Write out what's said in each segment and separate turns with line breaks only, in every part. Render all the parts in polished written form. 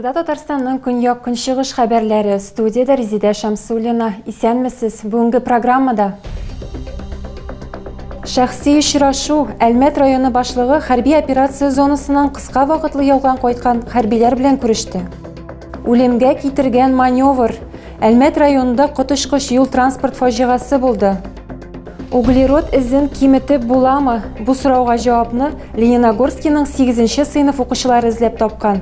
Эфирда Татарстанның көньяк-көнчыгыш хәбәрләре. Студиядә Резидә Шәмсуллина. Исәнмесез. Бүгенге программада Шәхси очрашу. Әлмәт районы башлыгы хәрби операция зонасыннан кыска вакытлы ялган кайткан хәрбиләр белән күреште. Үлемгә китергән маневр. Әлмәт районында коточкыч юл-транспорт фаҗигасе булды. Углерод эзен киметеп буламы? Бу сорауга җавапны Лениногорскийның 8 сыйныф укучылары эзләп тапкан.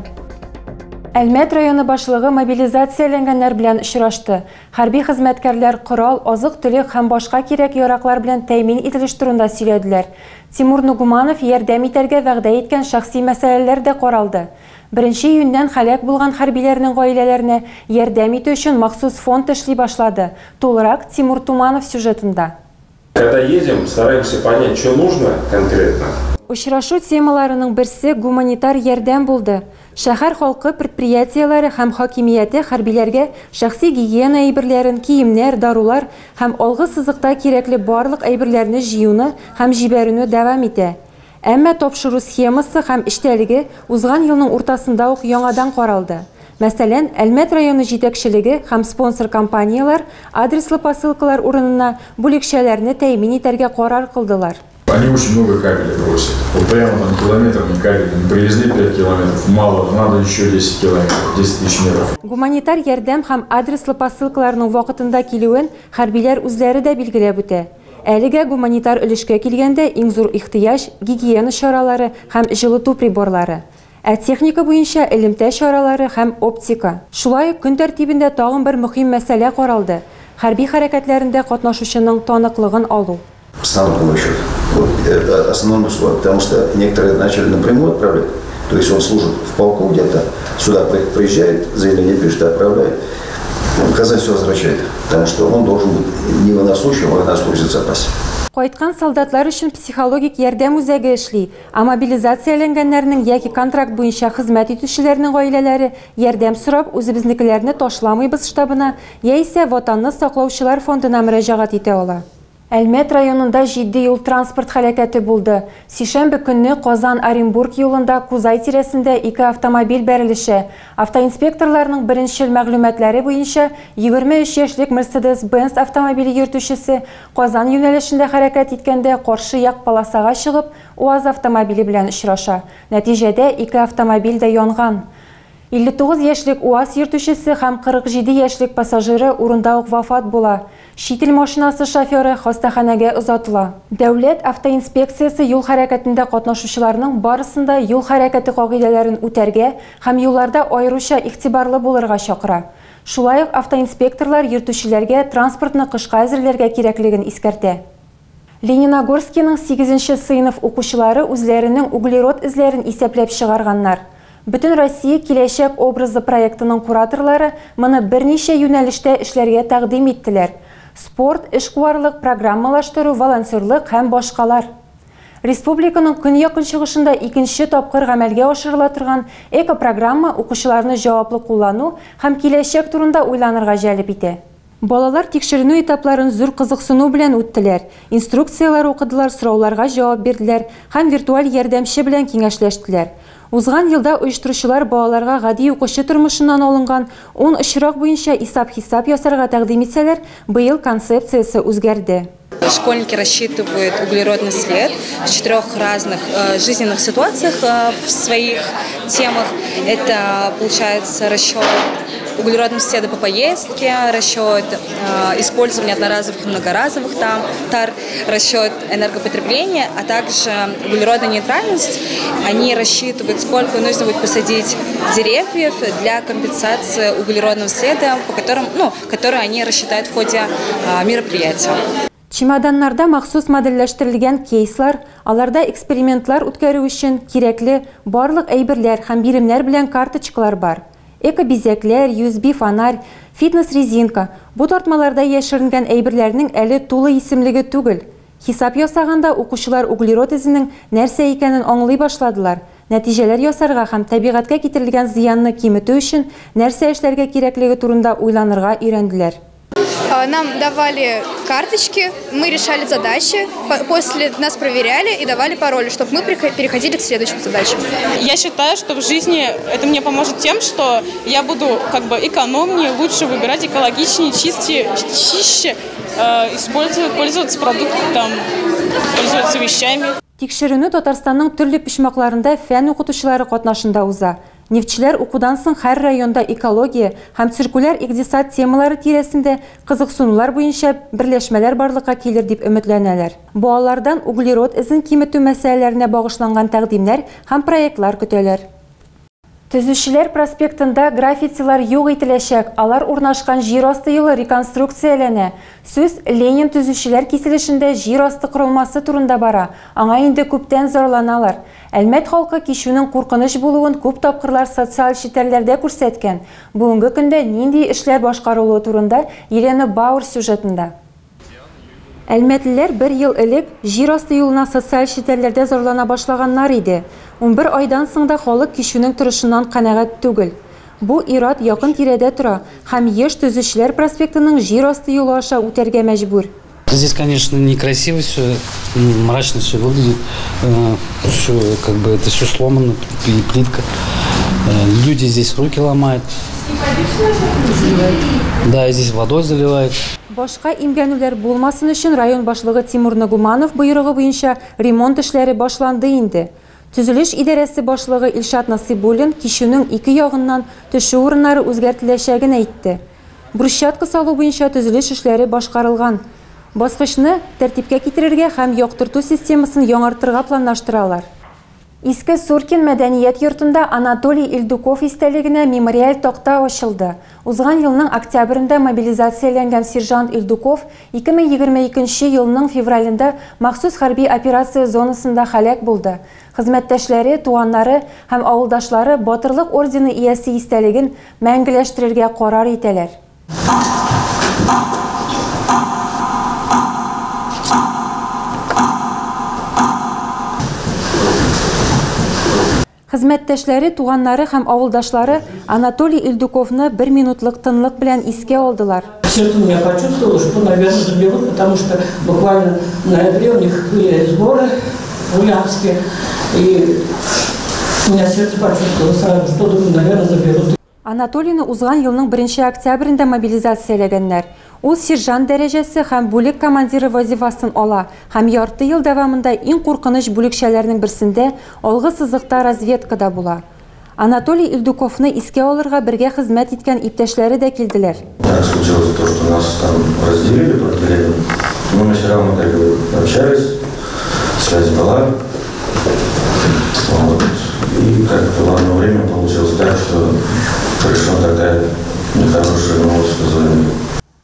Әлмәт районы башлыгы мобилизацияләнгәннәр белән очрашты. Хәрби хезмәткәрләр корал, азык-төлек һәм башка кирәк-яраклар белән тәэмин ителеш турында сөйләделәр. Тимур Нугуманов ярдәм итәргә вәгъдә иткән шәхси мәсьәләләр дә каралды. 1 июньнән һәлак булган хәрбиләрнең гаиләләренә ярдәм итү өчен махсус фонд эшли башлады. Тулырак Тимур Туманов сюжетында.
Когда едем, стараемся понять, что нужно конкретно.
Очрашу темаларының берсе гуманитар ярдәм булды. Шәһәр халкы предприятиеләре һәм хакимияте хәрбиләргә шәхси гигиена әйберләрен, киемнәр, дарулар һәм алгы сызыкта кирәкле барлык әйберләрне җыюны һәм җибәрүне дәвам итә. Әмма тапшыру схемасы һәм эчтәлеге узган елның уртасында ук яңадан каралды. Мәсәлән, Әлмәт районы җитәкчелеге һәм спонсор компанияләр адреслы посылкалар урынына бүлекчәләрне тәэмин итәргә карар кылдылар.
Они очень много кабелей просят. Вот прямо там километрами кабелями. Привезли 5 километров, мало, надо еще 10 километров, 10 тысяч метров.
Гуманитар ярдәм һәм адреслы посылкаларның вакытында килүен хәрбиләр үзләре дә билгеләп үтә. Әлегә гуманитар өлешкә килгәндә иң зур ихтыяҗ гигиена чаралары һәм җылыту приборлары. Ә техника буенча элемтә чаралары һәм оптика. Шулай ук көн тәртибендә тагын бер мөһим мәсьәлә каралды. Хәрби хәрәкәтләрендә катнашучының таныклыгын алу.
Постановка счет. Вот это основной условие, потому что некоторые начали напрямую отправлять. То есть он служит в полку где-то, сюда приезжает, заявление пишет, отправляет. Казань все возвращает, потому что он должен быть не военнослужащим, а военнослужащим в запасе.
Кайткан солдатлар өчен психологик ярдәм үзәге эшли, ә мобилизацияләнгәннәрнең яки контракт буенча хезмәт итүчеләрнең гаиләләре ярдәм сорап үзебезнекеләрне ташламыйбыз штабына яисә Ватанны саклаучылар фондына мөрәҗәгать итә ала. Әлмәт районында җитди юл-транспорт һәлакәте булды. Сишәмбе көнне Казан-Оренбург юлында Кузай тирәсендә ике автомобиль бәрелеше. Автоинспекторларның беренчел мәгълүматлары буенча 23 яшьлек Mercedes-Benz автомобиле йөртүчесе Казан юнәлешендә хәрәкәт иткәндә каршы як полосага чыгып, УАЗ автомобиле белән очраша. Нәтиҗәдә ике автомобиль дә янган. 59 яшьлек УАЗ йөртүчесе һәм 47 яшьлек пассажиры урында ук вафат була. Чит ил машинасы шоферы хастаханәгә озатыла. Дәүләт автоинспекциясе юл хәрәкәтендә катнашучыларның барысын да юл хәрәкәте кагыйдәләрен үтәргә һәм юлларда аеруча игътибарлы булырга чакыра. Шулай ук автоинспекторлар йөртүчеләргә транспортны кышка әзерләргә кирәклеген искәртә. Лениногорскийның 8 сыйныф укучылары үзләренең углерод эзләрен исәпләп чыгарганнар. Бөтен Россия киләчәк образы проектының кураторлары моны берничә юнәлештә эшләргә тәкъдим иттеләр. Спорт, эшкуарлык, программалаштыру, волонтерлык һәм башкалар. Республиканың көньяк-көнчыгышында икенче тапкыр гамәлгә ашырыла торган экопрограмма укучыларны җаваплы куллану һәм киләчәк турында уйланырга җәлеп итә. Балалар тикшеренү этапларын зур кызыксыну белән үттеләр. Инструкцияләр укыдылар, сорауларга җавап бирделәр һәм виртуаль ярдәмче белән киңәшләштеләр. Узган елда оештыручылар балаларга гади укучы тормышыннан алынган 10 очрак буенча исап-хисап ясарга тәкъдим итсәләр, быел концепциясе үзгәрде.
Школьники рассчитывают углеродный след в 4 разных жизненных ситуациях в своих темах. Это, получается, расчет углеродного следа по поездке, расчет использования одноразовых и многоразовых тар, расчет энергопотребления, а также углеродная нейтральность. Они рассчитывают, сколько нужно будет посадить деревьев для компенсации углеродного следа, который они рассчитают в ходе мероприятия.
Чемоданнарда махсус модельләштерелгән кейслар, аларда экспериментлар үткәрү өчен кирәкле барлык әйберләр һәм биремнәр белән карточкалар бар. Эко-бизәкләр, USB фонарь, фитнес-резинка. Бу тартмаларда яшеренгән әйберләрнең әле тулы исемлеге түгел. Хисап ясаганда укучылар углерод эзенең нәрсә икәнен аңлый башладылар. Нәтиҗәләр ясарга һәм табигатькә китерелгән зыянны киметү өчен нәрсә эшләргә кирәклеге турында уйланырга өйрәнделәр.
Нам давали карточки, мы решали задачи, после нас проверяли и давали пароли, чтобы мы переходили к следующим задачам.
Я считаю, что в жизни это мне поможет тем, что я буду как бы экономнее, лучше выбирать, экологичнее, чище использовать, пользоваться продуктом, пользоваться вещами.
Тикшеренү Татарстанның төрле почмакларында фән укытучылары катнашында уза. Нефтчеләр укудан соң һәр районда экология һәм циркуляр икътисад темалары тирәсендә кызыксынулар буенча берләшмәләр барлыкка килер дип өметләнәләр. Балалардан углерод эзен киметү мәсьәләләренә багышланган тәкъдимнәр һәм проектлар көтәләр. Төзүчеләр проспектында граффитилар юк ителәчәк, алар урнашкан җир асты юлы реконструкцияләнә. Сүз Ленин төзүчеләр киселешендә җир асты корылмасы турында бара. Аңа инде күптән зарланалар. Әлмәт халкы кичүнең куркыныч булуын күп тапкырлар социаль челтәрләрдә күрсәткән. Бүгенге көндә нинди эшләр башкарылуы турында Елена Бауэр сюжетында. Әлмәтлеләр бер ел элек җир асты юлына социаль челтәрләрдә зарлана башлаганнар иде. 11 айдан соң да халык кичүнең торышыннан канәгать түгел. Бу ир-ат якын тирәдә тора һәм еш Төзүчеләр проспектының җир асты юлы аша үтәргә мәҗбүр.
Здесь, конечно, некрасиво все, мрачно все выглядит, все, как бы это все сломано, и плитка. Люди здесь руки ломают. Да, и здесь водой заливают.
Башка имгәнүләр булмасын өчен район башлыгы Тимур Нагуманов боерыгы буенча ремонт эшләре башланды инде. Төзелеш идарәсе башлыгы Илшат Насыйбуллин кичүнең ике ягыннан төшү урыннары үзгәртеләчәген әйтте. Брусчатка салу буенча төзелеш эшләре башкарылган. Баскычны тәртипкә китерергә һәм яктырту системасын яңартырга планлаштыралар. Иске Суркин мәдәният йортында Анатолий Ильдуков истәлегенә мемориаль такта ачылды. Узган елның октябрендә мобилизацияләнгән сержант Ильдуков 2022 елның февралендә махсус хәрби операция зонасында һәлак булды. Хезмәттәшләре, туганнары һәм авылдашлары Батырлык ордены иясе истәлеген мәңгеләштерергә карар итәләр. Хезмәттәшләре, туганнары һәм авылдашлары Анатолий Ильдуковны бер минутлык тынлык белән искә алдылар.
Сердце у меня почувствовало, что, наверное, заберут, потому что буквально в ноябре у них были сборы в Ульяновске, и у меня сердце почувствовало сразу, что, думаю, наверное, заберут.
Анатолийны узган елның 1 октябрендә мобилизацияләгәннәр. Ул сержант дәрәҗәсе һәм бүлек командиры вазифасын ала һәм ярты ел дәвамында иң куркыныч бүлекчәләрнең берсендә алгы сызыкта разведкада була. Анатолий Ильдуковны искә алырга бергә хезмәт иткән иптәшләре дә килделәр.
Так случилось то, что нас там разделили по отделениям, но мы все равно как бы общались, связь была. Вот. И как-то в одно время получилось так, что пришла такая нехорошая новость, позвонили.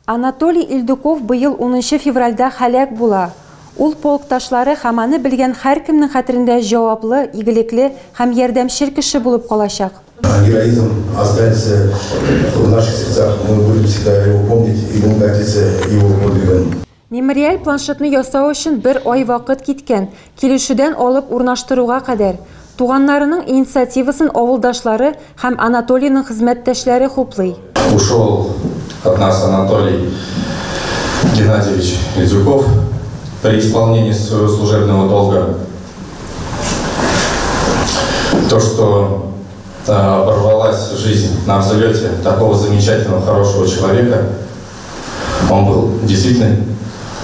Анатолий Ильдуков быел 10 февральдә һәлак була. Ул полкташлары һәм аны белгән һәркемнең хәтерендә җаваплы, игелекле һәм ярдәмчел кеше булып калачак.
Героизм останется в наших сердцах. Мы будем всегда его помнить и будем гордиться его подвигом.
Мемориаль планшетны ясау өчен бер ай вакыт киткән, килешүдән алып урнаштыруга кадәр. Туганнарының инициативасын авылдашлары һәм Анатолийның хезмәттәшләре хуплый.
Ушел от нас Анатолий Геннадьевич Ильдуков при исполнении своего служебного долга. То, что оборвалась жизнь на взлете такого замечательного, хорошего человека, он был действительно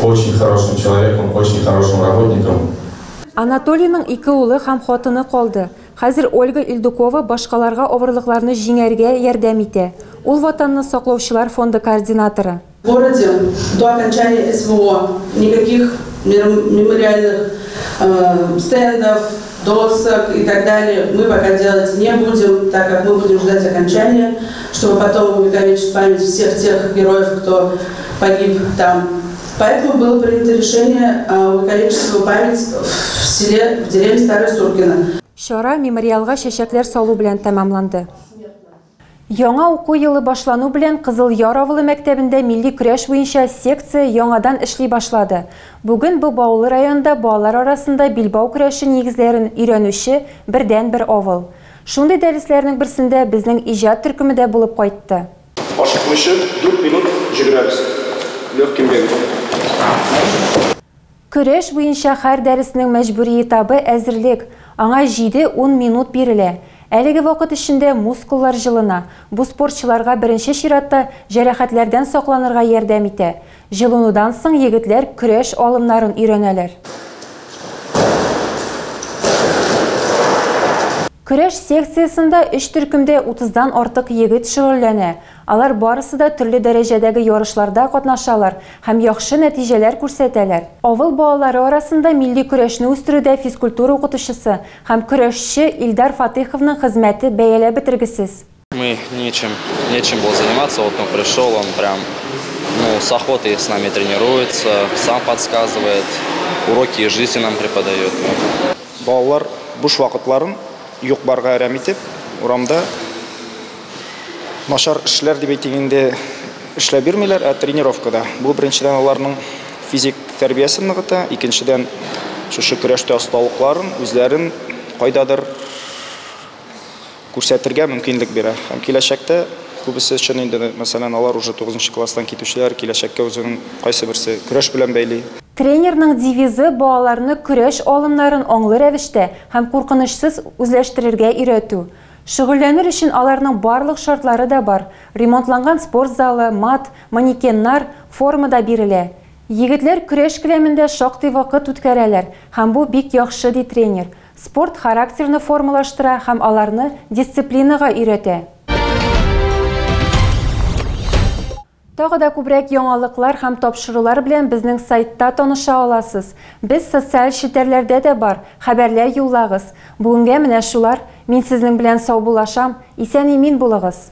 очень хорошим человеком, очень хорошим работником.
Анатолийның ике улы һәм хатыны калды. Хәзер Ольга Ильдукова башкаларга авырлыкларны җиңәргә ярдәм итә. Ул Ватанны саклаучылар фонды координаторы.
В городе до окончания СВО никаких мемориальных стендов, досок и так далее мы пока делать не будем, так как мы будем ждать окончания, чтобы потом увековечить память всех тех героев, кто погиб там. Поэтому было принято решение увековечить свою память в селе, в деревне Старая Суркина.
Чара мемориалга чәчәкләр салу белән тәмамланды. Яңа уку елы башлану белән Кызыл Яр авылы мәктәбендә милли көрәш буенча секция яңадан эшли башлады. Бүген бу Баулы районында балалар арасында билбау көрәше нигезләрен өйрәнүче бердәнбер авыл. Шундый дәресләрнең берсендә безнең иҗат төркеме дә булып кайтты.
Ашыкмыйча 4 минут җөгерәбез.
легким бегом.
Көрәш буенча һәр дәреснең мәҗбүри этабы әзерлек. Аңа 7-10 минут бирелә. Әлеге вакыт эчендә мускуллар җылына. Бу спортчыларга беренче чиратта җәрәхәтләрдән сакланырга ярдәм итә. Җылынудан соң егетләр көрәш алымнарын өйрәнәләр. Көрәш секциясендә 3 төркемдә 30-дан артык егет шөгыльләнә. Алар барысы да төрле дәрәҗәдәге ярышларда катнашалар һәм яхшы нәтиҗәләр күрсәтәләр. Авыл балалары арасында милли көрәшне үстерүдә физкультура укытучысы һәм көрәшче Илдар Фатыйховның хезмәте бәяләп бетергесез.
Мы нечем было заниматься, вот он пришел, он прям, с охотой с нами тренируется, сам подсказывает, уроки жизни нам преподает.
Балалар буш вакытларын юк-барга әрәм итеп, урамда начар эшләр дип әйтик инде эшләп бирмиләр, ә тренировкада. Бу беренчедән аларның физик тәрбиясен ныгыта, икенчедән шушы көрәштә осталыкларын, үзләрен кайдадыр күрсәтергә мөмкинлек бирә. Һәм киләчәктә күбесе өчен инде, мәсәлән, алар уже 9 класстан китүчеләр киләчәккә үзенең кайсы берсе көрәш белән бәйли.
Тренерның девизы балаларны көрәш алымнарын аңлы рәвештә һәм куркынычсыз үзләштерергә өйрәтү. Шөгыльләнер өчен аларның барлык шартлары да бар. Ремонтланган спорт залы, мат, манекеннар, форма да бирелә. Егетләр көрәш келәмендә шактый вакыт үткәрәләр һәм бу бик яхшы, ди тренер. Спорт характерны формалаштыра һәм аларны дисциплинага өйрәтә. Тагы да күбрәк яңалыклар һәм тапшырулар белән безнең сайтта таныша аласыз. Без социаль челтәрләрдә дә бар, хәбәрләр юллагыз. Бүгенгә менә шулар. Мин сезнең белән саубуллашам. Исән-имин булыгыз.